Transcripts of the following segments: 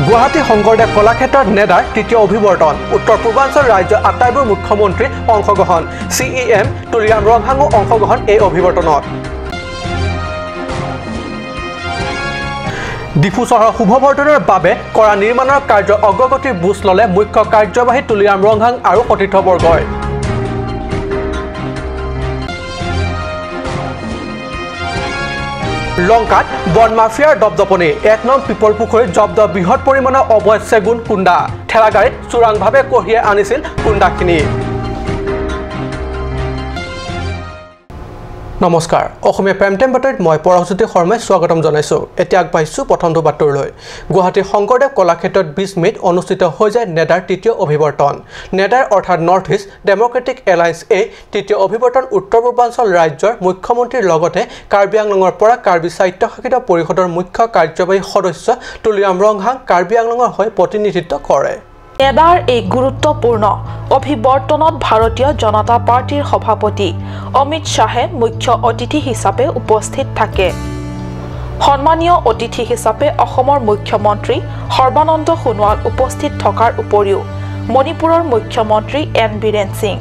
গুৱাহাটী শংকৰদেৱ কলাক্ষেত্ৰত নেডাৰ তৃতীয় অভিৱৰ্তন। উত্তৰ পূৰ্বাঞ্চল ৰাজ্যৰ আটাইবোৰ মুখ্যমন্ত্ৰীৰ অংশগ্ৰহণ। CEM Tuliram ৰংহাঙো অংশগ্ৰহণ এই অভিৱৰ্তনত। ডিফু চহৰৰ শুভবৰ্ধনৰ বাবে কৰা নিৰ্মাণৰ কাৰ্যৰ অগ্ৰগতিৰ বুজ ল'লে মুখ্য কাৰ্যবাহী তুলিৰাম ৰংহাং আৰু সতীৰ্থবৰ্গই। লংকাত বন মাফিয়াৰ দপদপনি। 1 নং পিপল পুখুৰীত জব্দ বৃহৎ পৰিমাণৰ অবৈধ চেগুন কুন্দা। ঠেলাগাড়ীত চোৰাংভাৱে কঢ়িয়াই আনিছিল কুন্দাখিনি। নমস্কাৰ, অসমীয়া প্ৰাইম টাইম বাতৰিত মই পৰশজ্যোতি শৰ্মাই স্বাগতম জনাইছোঁ। এতিয়া আগবাঢ়িছোঁ প্ৰথমটো বাতৰিলৈ। গুৱাহাটীৰ শংকৰদেৱ কলাক্ষেত্ৰত 20 মে'ত অনুষ্ঠিত হৈ যায় নেডাৰ তৃতীয় অভিৱৰ্তন। নেডাৰ অৰ্থাৎ নৰ্থ ইষ্ট ডেম'ক্ৰেটিক এলায়েন্স এই তৃতীয় অভিৱৰ্তন উত্তৰ পূৰ্বাঞ্চল ৰাজ্যৰ মুখ্যমন্ত্ৰীৰ লগতে কাৰ্বি আংলঙৰ পৰা কাৰ্বি স্বায়ত্তশাসিত পৰিষদৰ মুখ্য কাৰ্যবাহী সদস্য তুলিৰাম ৰংহাং কাৰ্বি আংলঙৰ হৈ প্ৰতিনিধিত্ব কৰে। নেডাৰ এই গুৰুত্বপূৰ্ণ অভিৱৰ্তনত ভাৰতীয় জনতা পাৰ্টীৰ সভাপতি অমিত শ্বাহে মুখ্য অতিথি হিচাপে উপস্থিত থাকে। সন্মানীয় অতিথি হিচাপে অসমৰ মুখ্যমন্ত্ৰী সৰ্বানন্দ সোণোৱাল উপস্থিত থকাৰ উপৰিও মণিপুৰৰ মুখ্যমন্ত্ৰী এন বীৰেন সিং,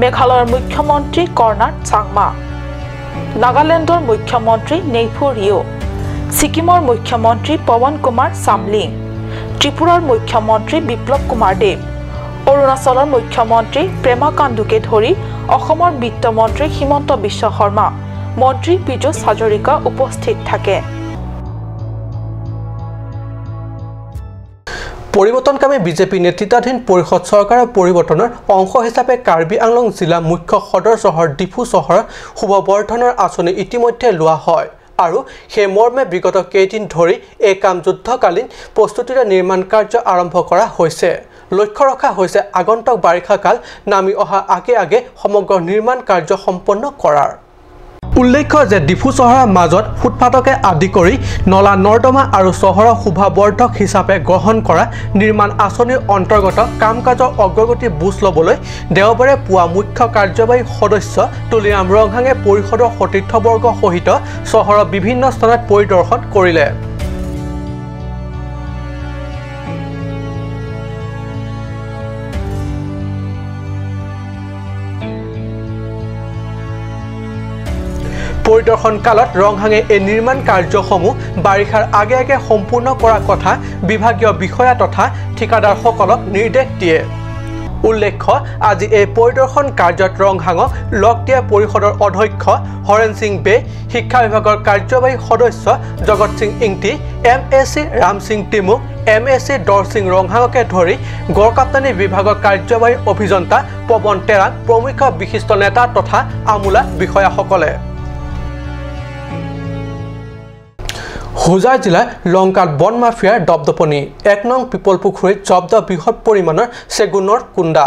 মেঘালয়ৰ মুখ্যমন্ত্ৰী কৰ্ণাট চাংমা, নাগালেণ্ডৰ মুখ্যমন্ত্ৰী নেইফু ৰিঅ', ছিকিমৰ মুখ্যমন্ত্ৰী পৱন কুমাৰ চামলিং, ত্ৰিপুৰাৰ মুখ্যমন্ত্ৰী বিপ্লৱ কুমাৰ দেৱ, অৰুণাচলৰ মুখ্যমন্ত্ৰী প্ৰেমা কাণ্ডুকে ধৰি অসমৰ বিত্তমন্ত্ৰী হিমন্ত বিশ্ব শৰ্মা, মন্ত্ৰী পীযুষ হাজৰিকা উপস্থিত থাকে। পৰিৱৰ্তনকামী বিজেপি নেতৃত্বাধীন পৰিষদ চৰকাৰৰ পৰিৱৰ্তনৰ অংশ হিচাপে কাৰ্বি আংলং জিলা মুখ্য সদৰ চহৰ ডিফু চহৰৰ শুভবৰ্ধনৰ আঁচনি ইতিমধ্যে লোৱা হয় আৰু সেই মৰ্মে বিগত কেইদিন ধৰি এই কাম যুদ্ধকালীন প্ৰস্তুতিৰে নিৰ্মাণ কাৰ্য আৰম্ভ কৰা হৈছে। লক্ষ্য ৰখা হৈছে আগন্তুক বাৰিষাকাল নামি অহা আগে আগে সমগ্ৰ নিৰ্মাণ কাৰ্য সম্পন্ন কৰাৰ। উল্লেখ্য যে ডিফু চহৰৰ মাজত ফুটপাথকে আদি কৰি নলা নৰ্দমা আৰু চহৰৰ শোভাবৰ্ধক হিচাপে গ্ৰহণ কৰা নিৰ্মাণ আঁচনিৰ অন্তৰ্গত কাম কাজৰ অগ্ৰগতি বুজ ল'বলৈ দেওবাৰে পুৱা মুখ্য কাৰ্যবাহী সদস্য তুলিৰাম ৰংহাঙে পৰিষদৰ সতীৰ্থবৰ্গ সহিত চহৰৰ বিভিন্ন স্থানত পৰিদৰ্শন কৰিলে। পৰিদৰ্শন কালত ৰংহাঙে এই নিৰ্মাণ কাৰ্যসমূহ বাৰিষাৰ আগে আগে সম্পূৰ্ণ কৰাৰ কথা বিভাগীয় বিষয়া তথা ঠিকাদাৰসকলক নিৰ্দেশ দিয়ে। উল্লেখ্য আজি এই পৰিদৰ্শন কাৰ্যত ৰংহাঙক লগ দিয়া পৰিষদৰ অধ্যক্ষ হৰেণ সিং বে, শিক্ষা বিভাগৰ কাৰ্যবাহী সদস্য Jagat Singh Ingti, MAC Ram Singh Timung, MAC Dorsing ৰংহাঙকে ধৰি গড়কাপ্তানি বিভাগৰ কাৰ্যবাহী অভিযন্তা পৱন তেৰাং প্ৰমুখ বিশিষ্ট নেতা তথা আমোলা বিষয়াসকলে। হোজাই জিলাৰ লংকাত বন মাফিয়াৰ দপদপনি। 1 নং পিপল পুখুৰীত জব্দ বৃহৎ পৰিমাণৰ চেগুনৰ কুন্দা।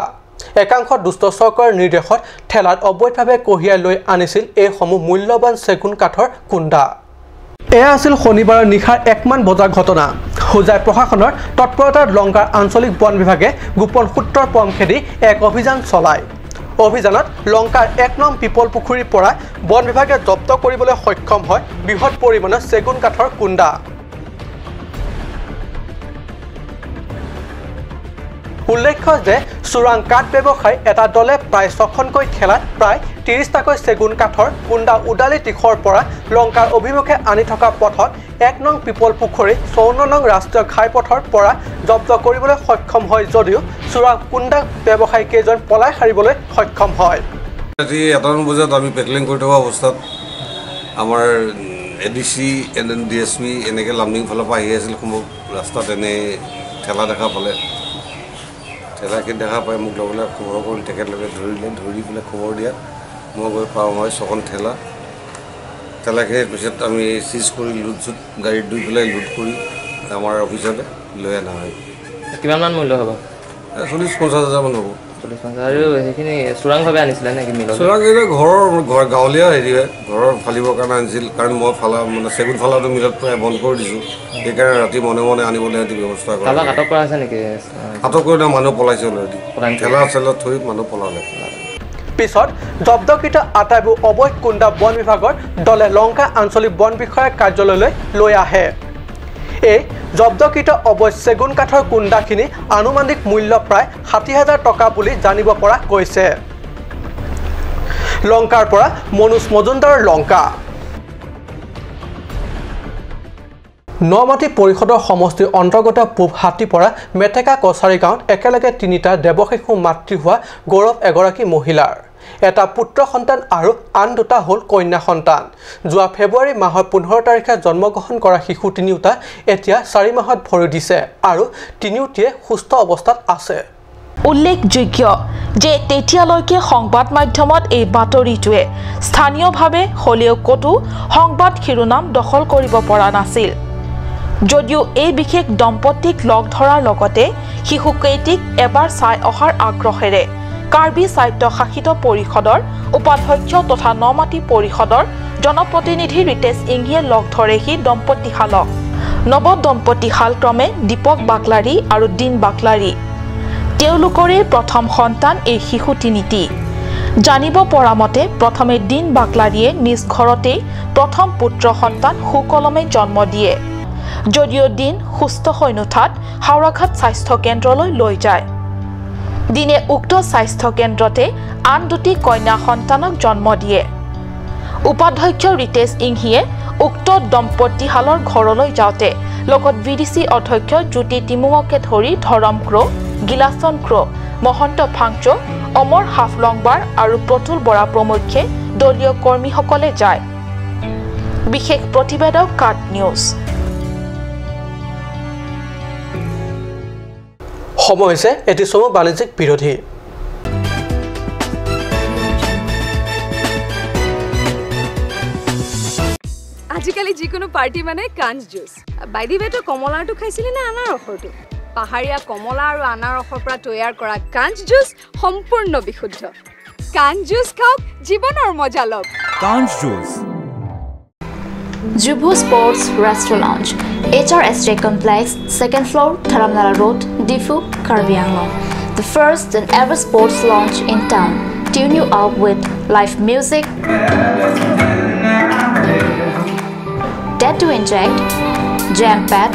একাংশ দুষ্ট চৰকাৰৰ নিৰ্দেশত ঠেলাত অবৈধভাৱে কঢ়িয়াই লৈ আনিছিল এইসমূহ মূল্যৱান চেগুন কাঠৰ কুন্দা। এয়া আছিল শনিবাৰৰ নিশাৰ 1মান বজাৰ ঘটনা। হোজাই প্ৰশাসনৰ তৎপৰতাত লংকাৰ আঞ্চলিক বন বিভাগে গোপন সূত্ৰৰ পম খেদি এক অভিযান চলায়। অভিযানত লংকাৰ 1 নং পিপল পুখুৰীৰ পৰা বন বিভাগে জব্দ কৰিবলৈ সক্ষম হয় বৃহৎ পৰিমাণৰ চেগুন কাঠৰ কুন্দা। উল্লেখ্য যে চোৰাং কাঠ ব্যৱসায়ী এটা দলে প্ৰায় 6খনকৈ ঠেলাত প্ৰায় 30টাকৈ চেগুন কাঠৰ কুন্দা উদালি দিশৰ পৰা লংকাৰ অভিমুখে আনি থকা পথত 1 নং পিপল পুখুৰী 54 নং ৰাষ্ট্ৰীয় ঘাইপথৰ পৰা জব্দ কৰিবলৈ সক্ষম হয় যদিও চোৰাং কুন্দা ব্যৱসায়ী কেইজন পলাই সাৰিবলৈ সক্ষম হয়। ৰাতি 1টামান বজাত আমি পেট্ৰলিং কৰি থকা অৱস্থাত আমাৰ ADC N N D S P এনেকৈ লামডিং ফালৰ পৰা আহি আছিল। সম্ভৱ ৰাস্তাত এনেই ঠেলা দেখা পালে, ঠেলাখিনি দেখা পাই মোক লগে লগে খবৰ কৰি তেখেতলোকে ধৰিলে। ধৰি পেলাই খবৰ দিয়াত মই গৈ পাওঁ হয় 6খন ঠেলা। ঠেলাখিনিৰ পিছত আমি চিজ কৰি লোড চুট গাড়ীত দুই পেলাই লোড কৰি আমাৰ অফিচতে লৈ অনা হয়। কিমানমান মূল্য হ'ব? 40-50 হাজাৰমান হ'ব। 40-50। আৰু সেইখিনি চোৰাংভাৱে আনিছিলে নেকি মিলত? চোৰাং ঘৰৰ ঘৰ গাঁৱলীয়া হেৰি হয়, ঘৰৰ ফালিবৰ কাৰণে আনিছিল। কাৰণ মই ফালা মানে চেগুন ফালাটো মিলত প্ৰায় বন্ধ কৰি দিছোঁ, সেইকাৰণে ৰাতি মনে মনে আনিবলৈ সিহঁতি ব্যৱস্থা কৰে। কাৰোবাক আটক কৰা হৈছে নেকি? আটক কৰি মানুহ পলাইছে অলৰেডি, ঠেলা চেলা থৈ মানুহ পলালে। পিছত জব্দকৃত আটাইবোৰ অবৈধ কুন্দা বন বিভাগৰ দলে লংকা আঞ্চলিক বন বিষয়াৰ কাৰ্যালয়লৈ লৈ আহে। এই জব্দকৃত অবৈধ চেগুন কাঠৰ কুণ্ডাখিনি আনুমানিক মূল্য প্ৰায় ৬০,০০০ টকা বুলি জানিব পৰা গৈছে। লংকাৰ পৰা মনোজ মজুমদাৰৰ লংকা। নমাটি পৰিষদৰ সমষ্টিৰ অন্তৰ্গত পূব হাতীপৰা মেটেকা কছাৰী গাঁৱত একেলগে তিনিটা দেৱশিশু মাতৃ হোৱা গৌৰৱ এগৰাকী মহিলাৰ এটা পুত্ৰ সন্তান আৰু আন দুটা হ'ল কন্যা সন্তান। যোৱা ফেব্ৰুৱাৰী মাহৰ ১৫ তাৰিখে জন্মগ্ৰহণ কৰা শিশু তিনিওটা এতিয়া ৪ মাহত ভৰি দিছে আৰু তিনিওটিয়ে সুস্থ অৱস্থাত আছে। উল্লেখযোগ্য যে তেতিয়ালৈকে সংবাদ মাধ্যমত এই বাতৰিটোৱে স্থানীয়ভাৱে হ'লেও ক'তো সংবাদ শিৰোনাম দখল কৰিব পৰা নাছিল যদিও এই বিশেষ দম্পতীক লগ ধৰাৰ লগতে শিশুকেইটিক এবাৰ চাই অহাৰ আগ্ৰহেৰে কাৰ্বি স্বায়ত্তশাসিত পৰিষদৰ উপাধ্যক্ষ তথা নমাটি পৰিষদৰ জনপ্ৰতিনিধি ৰিতেশ ইংহিয়ে লগ ধৰেহি দম্পতীহালক। নৱ দম্পতীহাল ক্ৰমে দীপক বাকলাৰী আৰু দিন বাকলাৰী। তেওঁলোকৰে প্ৰথম সন্তান এই শিশু তিনিটি। জানিব পৰা মতে প্ৰথমে দিন বাকলাৰীয়ে নিজ ঘৰতেই প্ৰথম পুত্ৰ সন্তান সুকলমে জন্ম দিয়ে যদিও দিন সুস্থ হৈ নুঠাত হাওৰাঘাট স্বাস্থ্য কেন্দ্ৰলৈ লৈ যায়। দিনে উক্ত স্বাস্থ্য কেন্দ্ৰতে আন দুটি কন্যা সন্তানক জন্ম দিয়ে। উপাধ্যক্ষ ৰিতেশ ইংহিয়ে উক্ত দম্পতীহালৰ ঘৰলৈ যাওঁতে লগত ভিডিচি অধ্যক্ষ জ্যোতি তিমুঙকে ধৰি ধৰম ক্ৰ', গিলাচন ক্ৰ', মহন্ত ফাংচো, অমৰ হাফলংবাৰ আৰু প্ৰতুল বৰা প্ৰমুখ্যে দলীয় কৰ্মীসকলে যায়। বিশেষ প্ৰতিবেদক কাট নিউজ। সময় হৈছে এটি চমু বাণিজ্যিক বিৰোধী। আজিকালি যিকোনো পাৰ্টি মানে কাঞ্চ জুচ। বাই the ৱে, তই কমলাৰটো খাইছিলি নে আনাৰসৰটো? পাহাৰীয়া কমলা আৰু আনাৰসৰ পৰা তৈয়াৰ কৰা কাঞ্চ জুচ সম্পূৰ্ণ বিশুদ্ধ। কাঞ্চ জুচ খাওক, জীৱনৰ মজা লওক। কাঞ্চ juice. Jubu Sports Restaurant Lounge, HRSJ Complex, 2nd floor, Dharamnala Road, Diphu, Karbi Anglong. The first and ever sports lounge in town. Tune you up with live music, tattoo inject, jam pad,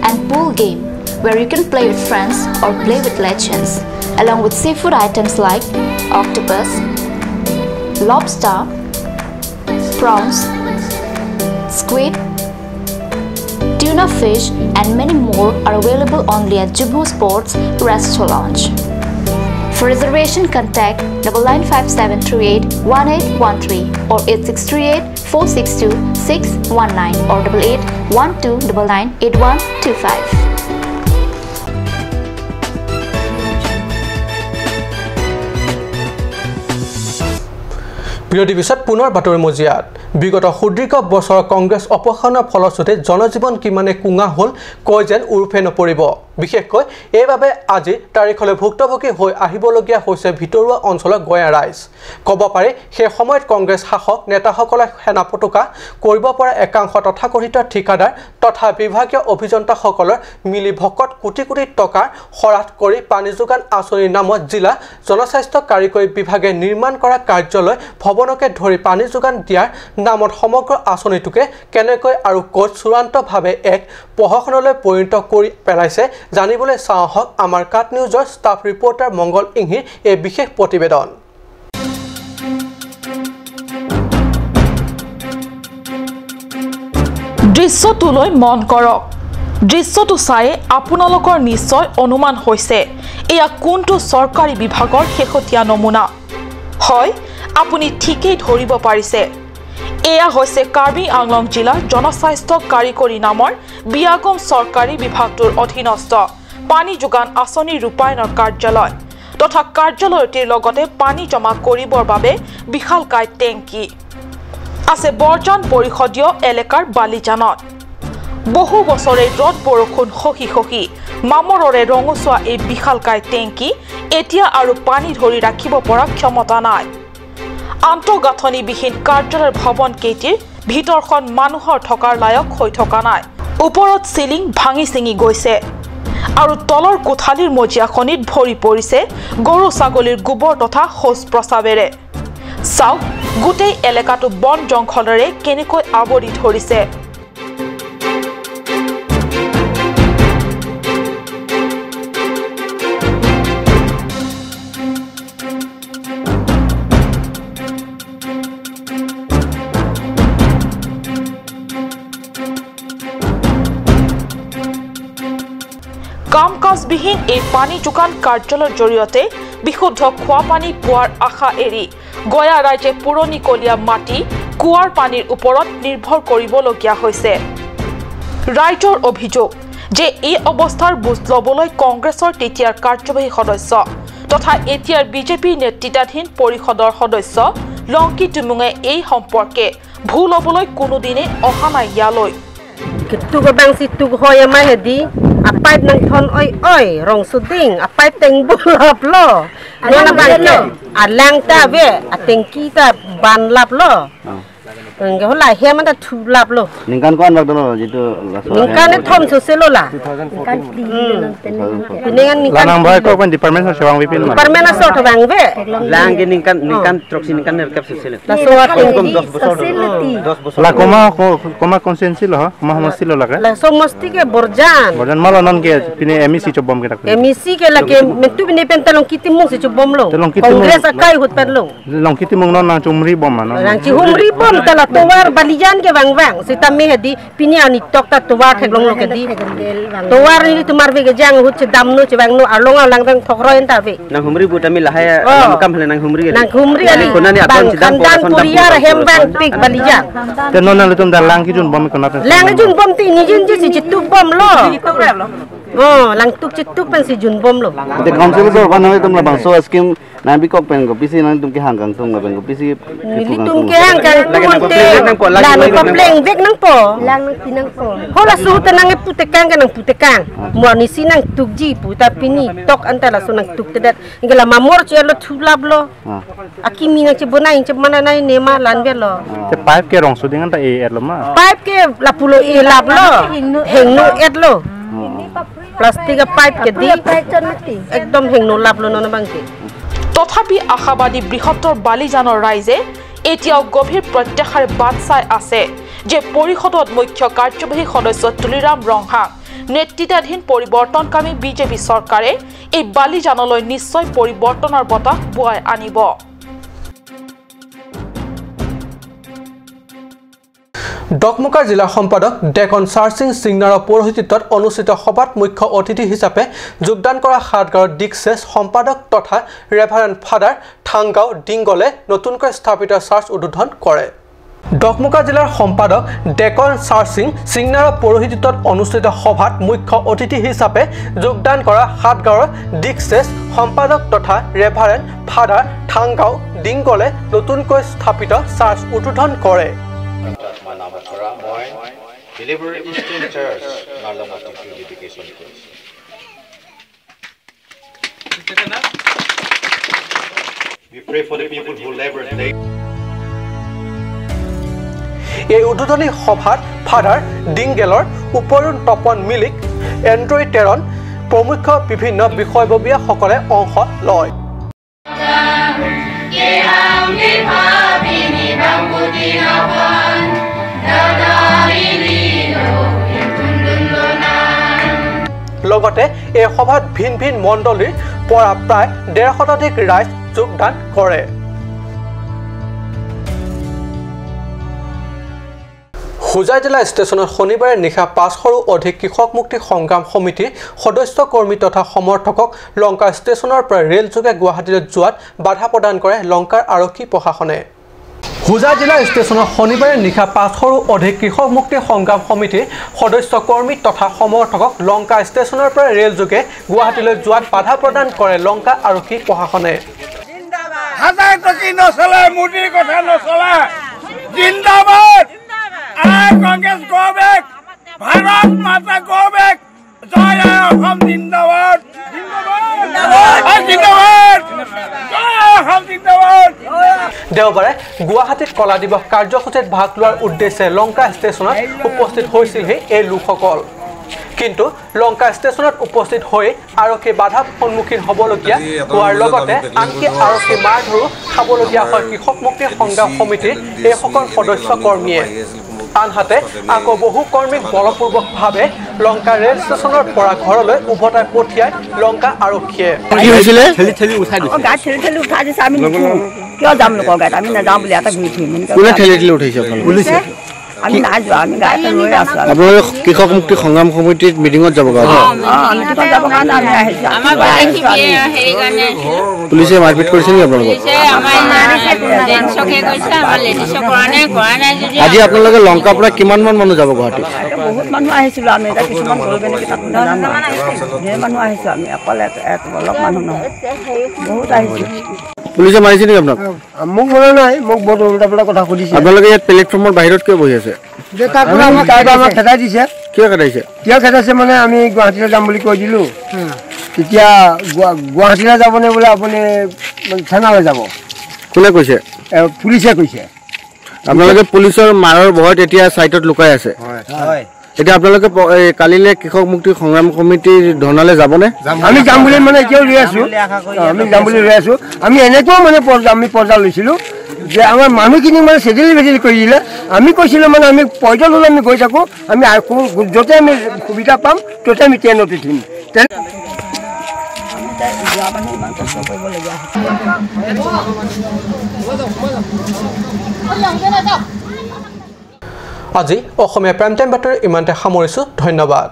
and pool game where you can play with friends or play with legends, along with seafood items like octopus, lobster, prawns, squid, tuna fish and many more are available only at Jubu Sports Restaurant Lounge. For reservation, contact 995738 1813 or 8638 462 619 or 881299 8125. বিৰতিৰ পিছত পুনৰ বাতৰি মজিয়াত। বিগত সুদীৰ্ঘ বছৰৰ কংগ্ৰেছ অপসাৰণৰ ফলশ্ৰুতিত জনজীৱন কিমানে কোঙা হ'ল কৈ যেন উৰফে নপৰিব। বিশেষকৈ এইবাবে আজি তাৰিখলৈ ভুক্তভোগী হৈ আহিবলগীয়া হৈছে ভিতৰুৱা অঞ্চলৰ গঞা ৰাইজ। ক'ব পাৰি সেই সময়ত কংগ্ৰেছ শাসক নেতাসকলে সেনা পটকা কৰিব পৰা একাংশ তথাকথিত ঠিকাদাৰ তথা বিভাগীয় অভিযন্তাসকলৰ মিলি ভকত কোটি কোটি টকাৰ শৰাধ কৰি পানী যোগান আঁচনিৰ নামত জিলা জনস্বাস্থ্য কাৰিকৰী বিভাগে নিৰ্মাণ কৰা কাৰ্যালয় ভৱনকে ধৰি পানী যোগান দিয়াৰ নামত সমগ্ৰ আঁচনিটোকে কেনেকৈ আৰু ক'ত চূড়ান্তভাৱে এক প্ৰহসনলৈ পৰিণত কৰি পেলাইছে জানিবলৈ চাওঁ আহক আমাৰ কাট নিউজৰ ষ্টাফ ৰিপৰ্টাৰ মংগল ইংহিৰ এই বিশেষ প্ৰতিবেদন। দৃশ্যটোলৈ মন কৰক। দৃশ্যটো চাই আপোনালোকৰ নিশ্চয় অনুমান হৈছে এয়া কোনটো চৰকাৰী বিভাগৰ শেহতীয়া নমুনা। হয়, আপুনি ঠিকেই ধৰিব পাৰিছে, এয়া হৈছে কাৰ্বি আংলং জিলাৰ জনস্বাস্থ্য কাৰিকৰী নামৰ বিয়াগম চৰকাৰী বিভাগটোৰ অধীনস্থ পানী যোগান আঁচনি ৰূপায়ণৰ কাৰ্যালয় তথা কাৰ্যালয়টিৰ লগতে পানী জমা কৰিবৰ বাবে বিশালকায় টেংকি আছে বৰজান পৰিষদীয় এলেকাৰ বালিজানত। বহু বছৰে ৰ'দ বৰষুণ খহি খহি মামৰৰে ৰঙচুৱা এই বিশালকায় টেংকি এতিয়া আৰু পানী ধৰি ৰাখিব পৰা ক্ষমতা নাই। আন্তঃগাঁথনিবিহীন কাৰ্যালয়ৰ ভৱন কেইটিৰ ভিতৰখন মানুহৰ থকাৰ লায়ক হৈ থকা নাই। ওপৰত চিলিং ভাঙি ছিঙি গৈছে আৰু তলৰ কোঠালিৰ মজিয়াখনিত ভৰি পৰিছে গৰু ছাগলীৰ গোবৰ তথা শৌচ প্ৰস্ৰাৱেৰে। চাওক গোটেই এলেকাটো বন জংঘলেৰে কেনেকৈ আৱৰি ধৰিছে। কাম কাজবিহীন এই পানী যোগান কাৰ্যালয়ৰ জৰিয়তে বিশুদ্ধ খোৱা পানী পোৱাৰ আশা এৰি গয়া ৰাইজে পুৰণিকলীয়া মাটি কুঁৱাৰ পানীৰ ওপৰত নিৰ্ভৰ কৰিবলগীয়া হৈছে। ৰাইজৰ অভিযোগ যে এই অৱস্থাৰ বুজ ল'বলৈ কংগ্ৰেছৰ তেতিয়াৰ কাৰ্যবাহী সদস্য তথা এতিয়াৰ বিজেপি নেতৃত্বাধীন পৰিষদৰ সদস্য লংকি টুমুঙে এই সম্পৰ্কে ভুল ল'বলৈ কোনোদিনে অহা নাই ইয়ালৈ। Ningkan kuan bak dolo jitu ningkan thom soselo la ningan ningkan lanang bhai ko pan department so bang bipin department so to bang be lang ke ningkan ningkan troxi ningkan ner kap soselo la so kom 10 বছর 10 বছর la koma koma consensi lo koma সমষ্টি lo lage la সমষ্টি ke borjan borjan malo non ke pine MEC cho bom ke tak MEC ke la ke metu pine pentalong kitimung se cho bom lo Congress akai hut pen lo long kitimung non nang chumri bom ma non nang chumri bom tala towar balijan ke bang bang sita me hedi pini ani tok ta towar thaklong lo ke di towar ni tumar be ke jang hut che dam no che bang no along alang tang thokro en ta be nang humri buta mi lahaya kam hale nang humri nang humri ani konani aton chidam po puriya hem bang pik balijan te non na tum da lang ki jun bom kona lang jun bom ti ni jun ji chi tuk bom lo oh lang tuk chi tuk pen si jun bom lo te council so ban hale tum la bang so scheme na bi kok pen ko pisi na tum ke hang kang tum ga pen ko pisi ni tum ke hang kang tum te la no pleng bek nang po lang nang pinang po hola su te nang pute kang nang pute kang mo ni si nang tuk ji puta pini tok anta la su nang tuk te dat ngela mamor che lo thulab lo akimi nang che bonai che mana nai ne ma lan be lo te pipe ke rong su ding anta e et lo ma pipe ke la pulo e lab lo heng no et lo plastic pipe ke di একদম হেং no lab lo no bang ke। তথাপি আশাবাদী বৃহত্তৰ বালিজানৰ ৰাইজে এতিয়াও গভীৰ প্ৰত্যাশাৰ বাট চাই আছে যে পৰিষদত মুখ্য কাৰ্যবাহী সদস্য তুলিৰাম ৰংহাং নেতৃত্বাধীন পৰিৱৰ্তনকামী বিজেপি চৰকাৰে এই বালিজানলৈ নিশ্চয় পৰিৱৰ্তনৰ বতাহ বোৱাই আনিব। ডকমকা জিলা সম্পাদক ডেকন চাৰসিং সিংনাৰৰ পৌৰোহিত্যত অনুষ্ঠিত সভাত মুখ্য অতিথি হিচাপে যোগদান কৰা সাতগাঁৱৰ ডিকচেছ সম্পাদক তথা ৰেভাৰেণ্ড ফাদাৰ থাংগাও ডিংগলে নতুনকৈ স্থাপিত চাৰ্চ উদ্বোধন কৰে। ডকমকা জিলাৰ সম্পাদক ডেকন চাৰসিং সিংনাৰৰ পৌৰোহিত্যত অনুষ্ঠিত সভাত মুখ্য অতিথি হিচাপে যোগদান কৰা সাতগাঁৱৰ ডিকচেছ সম্পাদক তথা ৰেভাৰেণ্ড ফাদাৰ থাংগাও ডিংগলে নতুনকৈ স্থাপিত চাৰ্চ উদ্বোধন কৰে। Deliver Eastern Church, Narlamati dedication course. We pray for the people who labor day. এই উদ্বোধনী সভাত ফাদাৰ ডিংগেলৰ উপৰুণ তপন মিলিক, এণ্ড্ৰই টেৰন প্ৰমুখ বিভিন্ন বিষয়ববীয়াসকলে অংশ লয়। লগতে এই সভাত ভিন ভিন মণ্ডলীৰ পৰা প্ৰায় ১৫০ শতাধিক ৰাইজ যোগদান কৰে। হোজাই জিলা ষ্টেচনত শনিবাৰে নিশা ৫০০ৰো অধিক কৃষক মুক্তি সংগ্ৰাম সমিতিৰ সদস্য কৰ্মী তথা সমৰ্থকক লংকা ষ্টেচনৰ পৰা ৰেলযোগে গুৱাহাটীলৈ যোৱাত বাধা প্ৰদান কৰে লংকাৰ আৰক্ষী প্ৰশাসনে। হোজাই জিলা ষ্টেচনত শনিবাৰে নিশা ৫০০ৰো অধিক কৃষক মুক্তি সংগ্ৰাম সমিতিৰ সদস্য কৰ্মী তথা সমৰ্থকক লংকা ষ্টেচনৰ পৰা ৰেলযোগে গুৱাহাটীলৈ যোৱাত বাধা প্ৰদান কৰে লংকা আৰক্ষী প্ৰশাসনে। হাজাৰ টকি নচলে, মোদীৰ কথা নচলে, জিন্দাবাদ, কংগ্ৰেছ গো বেক, ভাৰত মাতা গো বেক, জয় আই অসম জিন্দাবাদ, জিন্দাবাদ, জয় আই অসম জিন্দাবাদ। দেওবাৰে গুৱাহাটীত কলা দিৱস কাৰ্যসূচীত ভাগ লোৱাৰ উদ্দেশ্যে লংকা ষ্টেচনত উপস্থিত হৈছিলহি এই লোকসকল। কিন্তু লংকা ষ্টেচনত উপস্থিত হৈ আৰক্ষী বাধাৰ সন্মুখীন হ'বলগীয়া হোৱাৰ লগতে আনকি আৰক্ষী মাৰধৰো খাবলগীয়া হয় কৃষক মুক্তি সংগ্ৰাম সমিতিৰ এইসকল সদস্য কৰ্মীয়ে। আনহাতে আকৌ বহু কৰ্মীক বলপূৰ্বকভাৱে লংকা ৰেল ষ্টেচনৰ পৰা ঘৰলৈ উভতাই পঠিয়াই লংকা আৰক্ষীয়ে। আমি নাই যোৱা, আমি গাড়ীতে ৰৈ আছোঁ। আপোনালোকে কৃষক মুক্তি সংগ্ৰাম সমিতিৰ মিটিঙত যাব কাৰণে? মিটিঙত যাব কাৰণে আমি আহিছোঁ। পুলিচে মাৰপিট কৰিছে নেকি আপোনালোকক? আজি আপোনালোকে লংকাৰ পৰা কিমানমান মানুহ যাব গুৱাহাটী? বহুত মানুহ আহিছিলোঁ আমি, এতিয়া কিছুমান গ'লগৈ নেকি তাত নাজানো। ধেৰ মানুহ আহিছোঁ আমি, অকলে অলপ মানুহ নহয়, বহুত আহিছোঁ। পুলিচে মাৰিছে নেকি আপোনাক? মোক মৰা নাই, মোক বহুত উল্টা পুল্টা কথা সুধিছে। আপোনালোকে ইয়াত প্লেটফৰ্মৰ বাহিৰত কিয় বহি আছে? আমাক খেদাই দিছে। কিয় খেদাইছে? কিয় খেদাইছে মানে আমি গুৱাহাটীলৈ যাম বুলি কৈ দিলোঁ, তেতিয়া গুৱাহাটীলৈ যাবনে বোলে আপুনি থানালৈ যাব। কোনে কৈছে? পুলিচে কৈছে। আপোনালোকে পুলিচৰ মাৰৰ ভয়ত এতিয়া ছাইটত লুকাই আছে। এতিয়া আপোনালোকে কালিলৈ কৃষক মুক্তি সংগ্ৰাম সমিতিৰ ধৰ্ণালৈ যাবনে? আমি যাম বুলি মানে এতিয়াও ৰৈ আছোঁ, আমি যাম বুলি ৰৈ আছোঁ। আমি এনেকুৱাও মানে আমি পৰ্যা লৈছিলোঁ যে আমাৰ মানুহখিনি মানে চেদেলি ভেদেলি কৰি দিলে। আমি কৈছিলোঁ মানে আমি পয়দল হ'লে আমি গৈ থাকোঁ, আমি য'তে আমি সুবিধা পাম ত'তে আমি ট্ৰেইনত উঠিম। আজি অসমীয়া প্ৰাইম টাইম বাতৰি ইমানতে সামৰিছোঁ। ধন্যবাদ।